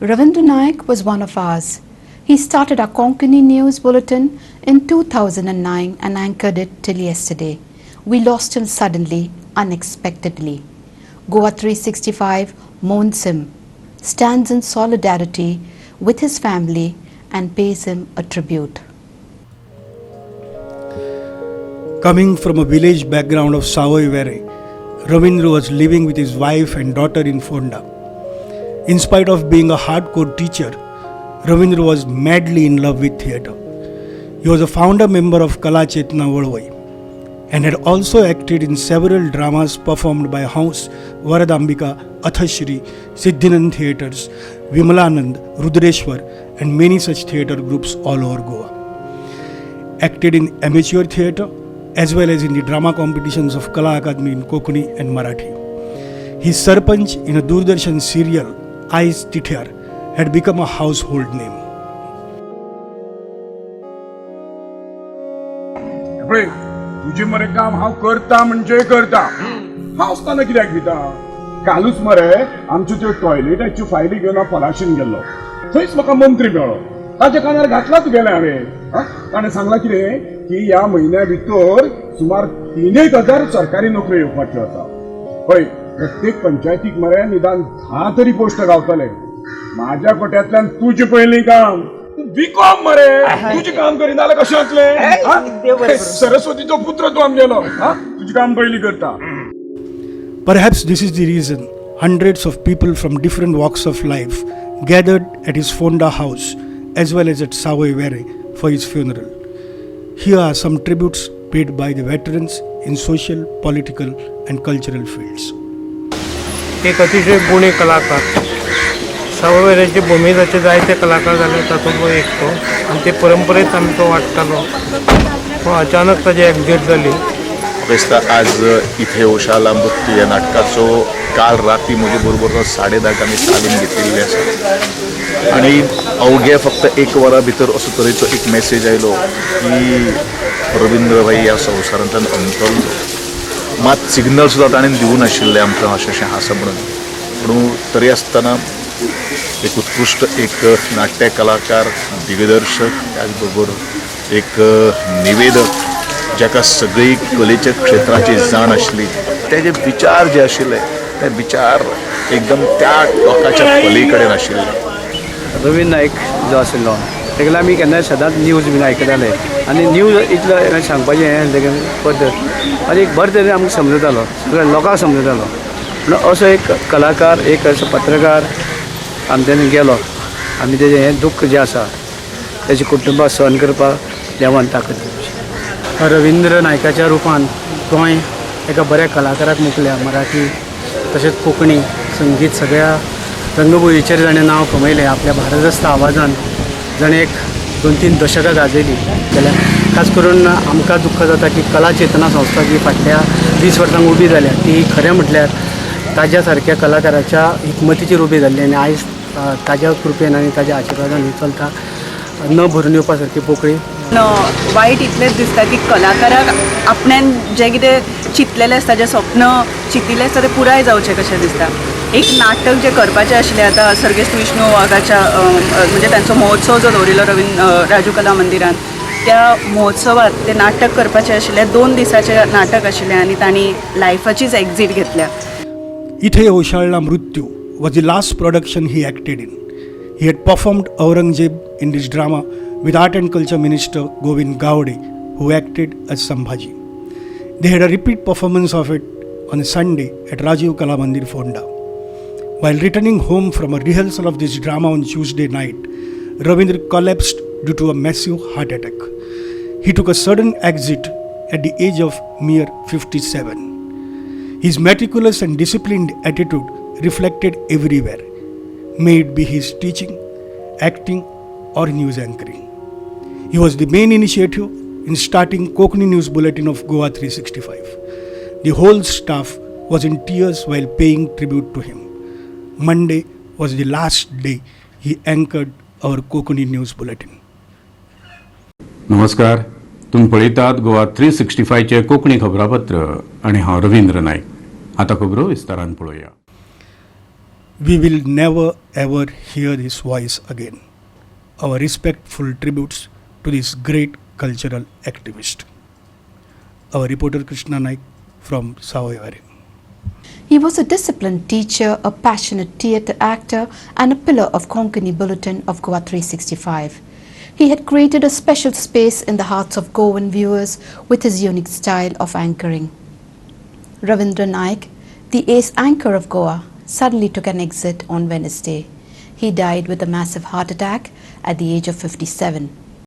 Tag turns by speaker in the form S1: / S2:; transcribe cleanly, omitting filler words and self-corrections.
S1: Ravindra Naik was one of ours. He started our Konkani News Bulletin in 2009 and anchored it till yesterday. We lost him suddenly, unexpectedly. Goa 365 mourns him, stands in solidarity with his family and pays him a tribute.
S2: Coming from a village background of Savoi Verem, Ravindra was living with his wife and daughter in Fonda. In spite of being a hardcore teacher, Ravindra was madly in love with theatre. He was a founder member of Kala Chetna Valvai and had also acted in several dramas performed by House, Varadambika, Athashri, Siddhinand Theatres, Vimalanand, Rudreshwar, and many such theatre groups all over Goa. Acted in amateur theatre as well as in the drama competitions of Kala Akademi in Kokani and Marathi. His Sarpanch in a Doordarshan serial, Eyes Tithyar, had become a household name.
S3: पळय, तुजें मरे काम हांव करता म्हणजे करता. हांव आसतना कित्याक भिता? कालूच मरे आमच्यो त्यो टॉयलेटाच्यो फायली घेवन हांव पलाशीन गेल्लो. थंयच म्हाका मंत्री मेळ्ळो. ताच्या कानार घातला तुगेलें हांवें. ताणें सांगलां कितें की ह्या म्हयन्या भितर सुमार 3000 सरकारी नोकऱ्यो येवपाच्यो आसा. पळय, प्रत्येक पंचायतीक मरे निदान 10 तरी पोस्ट गावतले. माझ्या कोट्यांतल्यान तुजें पयलीं काम. तूं बीकॉम मरे, तुजें काम करीना जाल्यार कशें जातलें? सरस्वतीचो पुत्र तूं आमगेलो. तुजें काम पयलीं करता.
S2: Perhaps this is the reason hundreds of people from different walks of life gathered at his Fonda house as well as at Savoi Verem for his funeral. Here are some tributes paid by the veterans in social, political and cultural fields.
S4: एक अतिशय गुणी कलाकार. सावयवेऱ्याचे भुमिजाचे जायते कलाकार जाले, तातूंतलो एक तो आनी ते परंपरेत आमी तो वाडटालो, पूण अचानक ताजी एक्झीट जाली.
S5: म्हाका दिसता आज इथे ओशाला मृत्यू ह्या नाटकाचो काल राती म्हजे बरोबर 10:30 आमी तालीम घेतिल्ली आसा आनी अवघे फक्त एक वरा भितर असो तरेचो एक मॅसेज आयलो की रविंद्र भाई ह्या संवसारांतल्यान अंतरलो. मात सिग्नल सुद्दां ताणें दिवं नाशिल्लें आमकां अशें अशें आसा म्हणून. पूण तरी आसतना एक उत्कृश्ट एक नाट्य कलाकार, दिग्दर्शक, त्याच बरोबर एक निवेदक, जाका सगळी कलेच्या क्षेत्राची जाण आशिल्ली, तेजे विचार जे आशिल्ले ते विचार एकदम त्या लोकांच्या पली कडेन आशिल्ले.
S6: रवींद्र नायक जो आशिल्लो तेगेले आमी केन्नाय सदांच न्यूज बीन आयकताले आनी न्यूज इतलो सांगपाचें हें तेगेलें पद्दत आनी एक बरें तरेन आमकां समजतालो, सगळ्या लोकांक समजतालो. पूण असो एक कलाकार, एक असो पत्रकार आमच्यानी गेलो आनी तेजें हें दुख्ख जें आसा तेजे कुटुंबाक सहन करपाक देवान ताकद दिवची.
S7: रविंद्र नायकाच्या रुपान गोंय एका बऱ्या कलाकाराक मुकल्या. मराठी तशेंच कोंकणी संगीत सगळ्या रंगभुंयेचेर जाणें नांव कमयलें, आपल्या भारदस्त आवाजान जाणें एक 2-3 दशकां गाजयलीं. जाल्यार खास करून आमकां दुख्ख जाता की कला चेतना संस्था जी फाटल्या 20 वर्सांक उबी जाल्या ती खरें म्हटल्यार ताज्या सारक्या कलाकाराच्या हिकमतीचेर उबी जाल्ली आनी आयज ताज्या कृपेन आनी ताज्या आशिर्वादान ही चलता. न भरून येवपा सारकी पोकळी.
S8: वायट इतलेंच दिसता की कलाकाराक आपण्यान जें कितें चिंतलेलें आसता, जें स्वप्न चिंतिल्लें आसता तें पुराय जावचें कशें दिसता. एक नाटक जें करपाचें आशिल्लें आतां सर्गेस्त विष्णू वाघाच्या, म्हणजे तांचो महोत्सव जो दवरिल्लो रवींद्र राजू कला मंदिरान, त्या महोत्सवात तें नाटक करपाचें आशिल्लें. 2 दिसाचें नाटक आशिल्लें आनी तांणी लायफाचीच एक्झीट घेतल्या.
S2: Ithe Oshalna Mrityu was the last production he acted in. He had performed Aurangzeb in this drama with Art and Culture Minister Govind Gawde, who acted as Sambhaji. They had a repeat performance of it on a Sunday at Rajiv Kala Mandir, Fonda. While returning home from a rehearsal of this drama on Tuesday night, Ravindra collapsed due to a massive heart attack. He took a sudden exit at the age of mere 57. His meticulous and disciplined attitude reflected everywhere, may it be his teaching, acting, or news anchoring. He was the main initiative in starting Kokani News Bulletin of Goa 365. The whole staff was in tears while paying tribute to him. Monday was the last day he anchored our Kokani News Bulletin.
S9: नमस्कार, तुमी पळयतात गोवा 365चें कोंकणी खबरापत्र आनी हांव रवींद्र नायक. आतां खबरो विस्तारान पळोवया.
S2: We will never ever hear his voice again. Our respectful tributes to this great cultural activist. Our reporter Krishna Naik from Sawai.
S1: He was a disciplined teacher, a passionate theatre actor, and a pillar of Konkani Bulletin of Goa 365. He had created a special space in the hearts of Goan viewers with his unique style of anchoring. Ravindra Naik, the ace anchor of Goa, suddenly took an exit on Wednesday. He died with a massive heart attack at the age of 57.